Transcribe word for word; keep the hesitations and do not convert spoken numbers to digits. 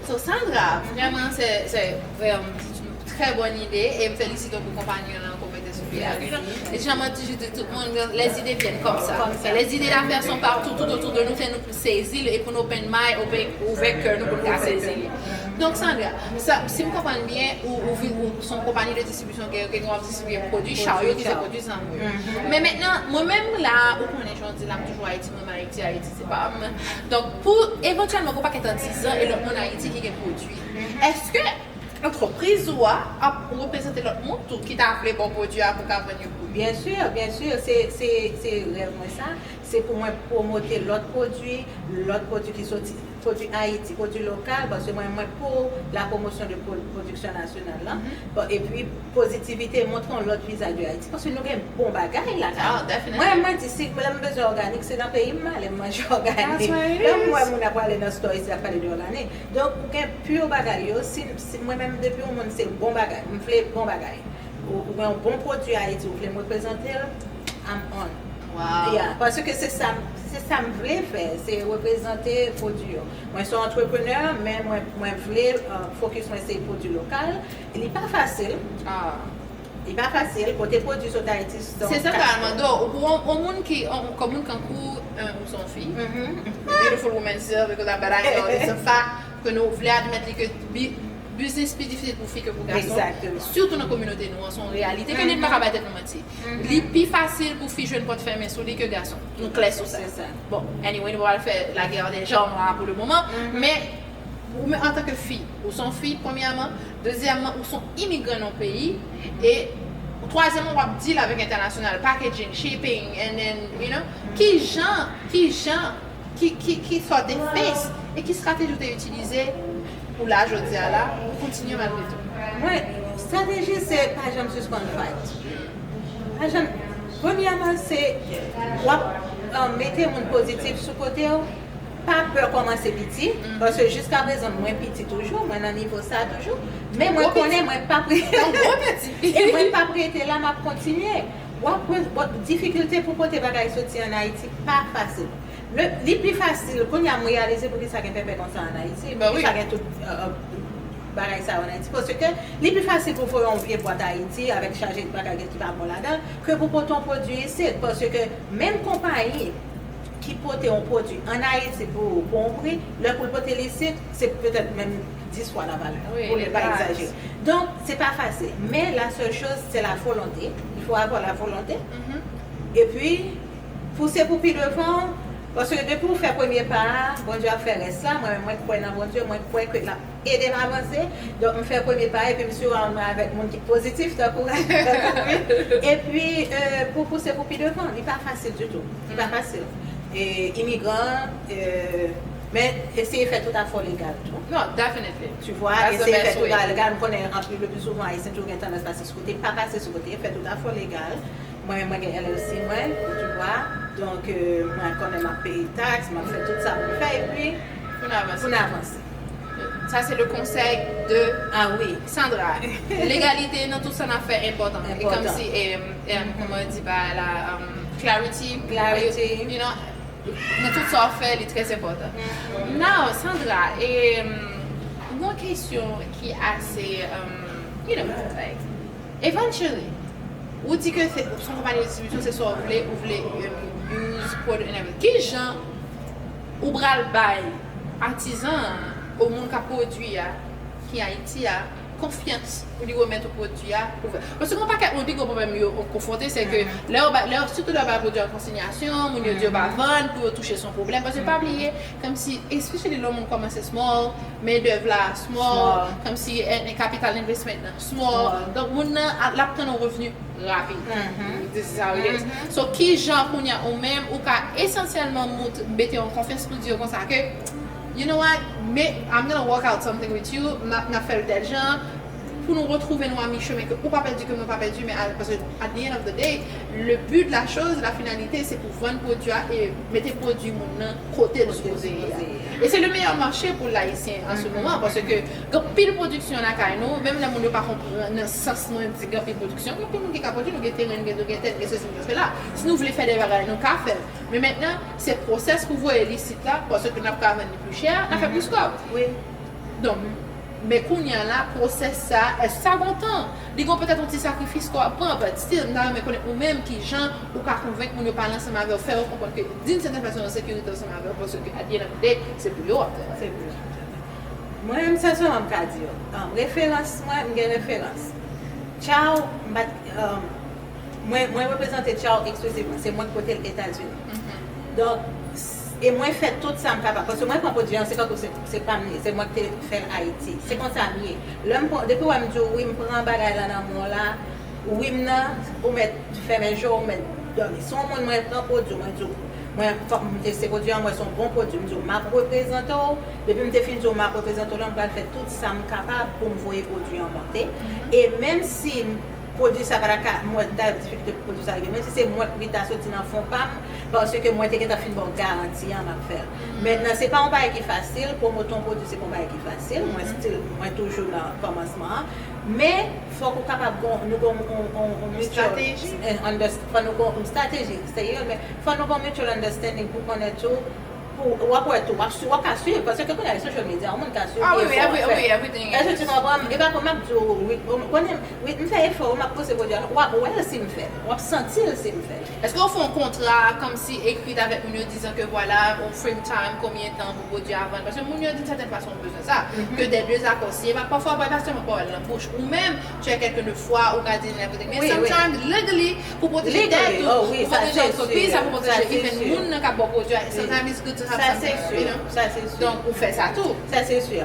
So, Sandra, vraiment, c'est c'est vraiment c'est une très bonne idée et m felisite w pou konpayi w lan ke w mete sou pye a. E jan mwen toujou di tout moun, les idées viennent comme ça. Les idées d'affaires sont partout, tout autour de nous, c'est nous pou sezi l e pou n open mind, open, ouvè kè nou pou n ka sezi li. Donk, Sandra, sa, si m konprann byen, ou, ou, vi- ou se yon konpayi de distribisyon ke, ke gen w ap distribye pwodui charyo ki se pwodui zanmi. Men mentnan, mwen menm la, ou konnen jan w di la, m toujou Ayiti, mwen Ayiti, Ayiti se pa m. Donk, pou evantyèlman gen yon pakèt an dizan e lòt moun Ayiti ki gen pwodui, èske antrepriz ou a ap reprezante lòt moun tou ki ta vle ba w pwodui a pou w ka vann yo pou li? Byen si, byen si, se se se rèv mwen sa. Se pou mwen pwomote lòt pwodui, lòt pwodui ki soti, pwodui Ayiti, pwodui lokal, paske mwen mwen pou la promotion de pwodiksyon nasyonal la. Bon, epi pozitivite, montre yon lòt vizaj de Ayiti, paske nou gen bon bagay la. Mwen mwen di si lè m bezwen òganik, se nan peyi m m ale m manje òganik. Lè m wè moun ap prale nan store isi ap pale de òganik. Donk ou gen pure bagay yo, si, si mwen menm depi yon moun se bon bagay, m vle bon bagay. Ou, ou gen yon bon pwodui Ayiti, ou vle m reprezante l, I'm on. Wow. Yeah, paske se sa, se sa m vle fè, se reprezante pwodui yo. Mwen se yon entrepreneur, men mwen, mwen vle uh, focus mwen se pwodui lokal. Li pa fasil. Ah. Li pa fasil, kote pwodui sot Ayiti, se Se sa ka mande w, ou pou yon moun ki, yon moun kankou, ou se yon fi, beautiful woman still, because of that I know it's a fact, ke nou vle admèt li ke bi- biznis pi difisil pou fi ke pou gason. Exactement. Sitou nan kominote nou an, se yon reyalite ke nou pa ka bay tèt nou manti. Li pi fasil pou fi jwenn pòt fèmen sou li ke gason. Nou klè sou sa. Se sa. Bon, anyway, nou pa pral fè la guerre des genres la pou le moman, men ou menm antanke fi, ou se yon fi premyèman, dezyèmman, ou se yon imigran nan yon peyi, e twazyèmman, w ap deal avèk entènasyonal, packaging, shipping, and then, you know, ki jan, ki jan, ki, ki, ki sort de face e ki strateji ou te itilize pou la jodi a la, pou kontinye malgre tou? Mwen, strateji se pa janm sispann fight. Pa janm, premyèman, se w ap uh, mete moun pozitif sou kote w. Pa pè kòmanse piti, paske jiskaprezan mwen piti toujou, mwen nan nivo sa toujou, men mwen konnen mwen p ap rete, e mwen p ap rete la, m ap kontinye. W ap wè, bon, difikilte pou pote bagay soti ann Ayiti pa fasil. Le, li pi fasil, kounye a m reyalize poukisa gen pèpè konsa ann Ayiti, poukisa gen tout uh, uh, bagay sa yo ann Ayiti. Paske li pi fasil pou voye yon vye bwat Ayiti avèk chaje bagay ki pa bon ladan l, ke pou pote yon pwodui isit. Paske menm konpayi ki pote yon pwodui ann Ayiti pou, pou yon pri, lè pou l pote l isit, se petèt menm dis fwa la valè, pou ne pa egzajere. Donk, se pa fasil. Men la seule chose, c'est la volonté. Il faut avoir la volonté. Epi, pouse pou pi devan, paske depi w fè premye pa a, Bondye ap fè rès la. Mwen menm, mwen kwè nan Bondye, mwen kwè ke l ap ede m avanse. Donk, m fè premye pa a, epi m surround mwen avèk moun ki pozitif, tankou, tankou mwen. Epi, euh, pou pouse pou pi devan, li pa fasil ditou. Li pa fasil. E, imigran, euh, men eseye fè tout afè w legal tou. Non, definitely. Tu vois, eseye fè tout afè w legal. M konnen anpil, le plus souvent, Ayisyen toujou gen tandans pase sou kote, pa pase sou kote, fè tout afè w legal. Mwen, mwen gen L L C mwen, tu vois. Donk, euh, mwen konnen m ap peye taks, m ap fè tout sa pou m fè, epi pou n avanse. Pou n avanse. Sa se le konsèy de Ah oui. Sandra. Legalite nan tout sa n ap fè enpòtan. E Enpòtan. Kòmsi, em, em, kòman yo di bagay la, em, clarity, Clarity. You know, nan tout sa w ap fè, li trè enpòtan. Now, Sandra, em, yon kesyon ki ase, em, you know, like, eventually, ou di ke se, se yon konpayi de distribisyon, se sa w vle, ou vle, em, use code and everything. Ki jan ou pral bay atizan an, ou moun k ap pwodui a, ki Ayiti a, konfyans pou li remèt ou pwodui a pou vè. Paske gen yon pakèt moun pi gwo pwoblèm yo konfwonte, se ke lè yo ba, lè yo, sitou lè yo bay pwodui an konsinyasyon, moun yo di yo pa vann, pou yo touche se yon pwoblèm. Paske pa bliye, kòmsi, especially lè yon moun kòmanse small, mendèv la small, kòmsi, eh, eh, capital investment nan small. Donk, moun nan, a, l ap tann yon revni rapid. This is how it is. So, ki jan kounye a ou menm, ou ka esansyèlman mout-, mete yon konfyans pou di yo konsa ke, you know what, me, I'm gonna work out something with you, n ap, n ap fè l tèl jan, pou nou retwouve nou a mi chemen, ke ou pa pèdi, ke mwen pa pèdi, men a, paske at the end of the day, le but de la chose, la finalité, se pou vann pwodui a e mete pwodui moun nan kote l sipoze ye a. E se le meilleur marché pou l Ayisyen an se moman, paske gen anpil pwodiksyon lakay nou, menm lè moun yo pa konprann nan sans mwen di gen anpil pwodiksyon, gen anpil moun ki ka pwodui, nou gen teren, nou gen do, gen tè, gen sesi, gen sela. Si nou vle fè de bagay, nou ka fè l. Men mentnan, se pwosès pou voye l isit la, paske n ap ka vann li pli chè, n ap fè plis kòb. Wi. Donk, men kounye a la, pwosès sa, èske sa gon tan? Li gon petèt yon ti sakrifis ke w ap pran, but still, m ta renmen konnen ou menm kijan ou ka konvenk moun yo pale ansanm avè w, fè yo konprann ke d'une certaine façon, an sekirite ansanm avè w, paske at the end of the day, se pou yo w ap travay. Se pou yo. Mwen menm, sèlman m ka di yo, um, referans mwen, m gen referans. Tchaw, m pa t, um, mwen, mwen reprezante Tchaw eksklizivman. Se mwen ki pote l Etazini. Donk, s- e mwen fè tout sa m kapab. Paske mwen pran pwodui an, se tankou se, se pa m li, se mwen ki te fè l Ayiti. Se konsa m ye. Lè m pran, depi w wè m di w, wi, m pran bagay la nan men w la, wi, m nan, ou mèt fèmen je w, ou mèt dòmi. Si yon moun mwen pran pwodui, mwen di w, mwen, fòk m teste pwodui an, mwen se yon bon pwodui, m di w, m ap reprezante w. Depi m te fin di w, m ap reprezante w la, m pral fè tout sa m kapab pou m voye pwodui an monte. E menm si pwodui sa pa ta ka, mwen ta gen difikilte pou pwodui sa rive, menm si se mwen ki ta soti nan fon pa m, paske mwen te gentan fin ba w garanti an m ap fè l. Mentnan, se pa yon bagay ki fasil, pwomote yon pwodui se pa yon bagay ki fasil, mwen still, mwen toujou nan kòmansman an, men fòk ou kapab gon, nou gon yon, yon, yon mutual strateji. Fò nou gon yon strateji, serye, men fò nou gon mutual understanding pou konnen tou, pou w ap wè tou, w ap swi, w ap ka swiv, paske kounye a social media, yon moun ka swiv Ah wi, efò w ap fè. Everything. Èske tu konprann? E pa pou m ap di w, wi, konnen, wi, m fè efò, m ap pouse pwodui a, w ap wè l si m fè l, w ap santi l si m fè l. Èske w fè yon kontra kòmsi ekri avèk moun yo dizan ke vwala, ou frame time, konbyen tan pou pwodui a vann? Paske moun yo d'une certaine façon bezwen sa. Ke des deux accords. Si e pa pafwa, pa sèlman pawòl nan bouch. Ou menm, tu es quelqu'un de foi, ou ka di n'importe. Men sometimes, legally, pou pwoteje tèt ou, pou pwoteje antrepriz, sa pou pwoteje even moun nan k ap ba w pwodui a. Sometimes it's good to have something, you know. Sa se si. Donk, ou fè sa tou. Sa se si.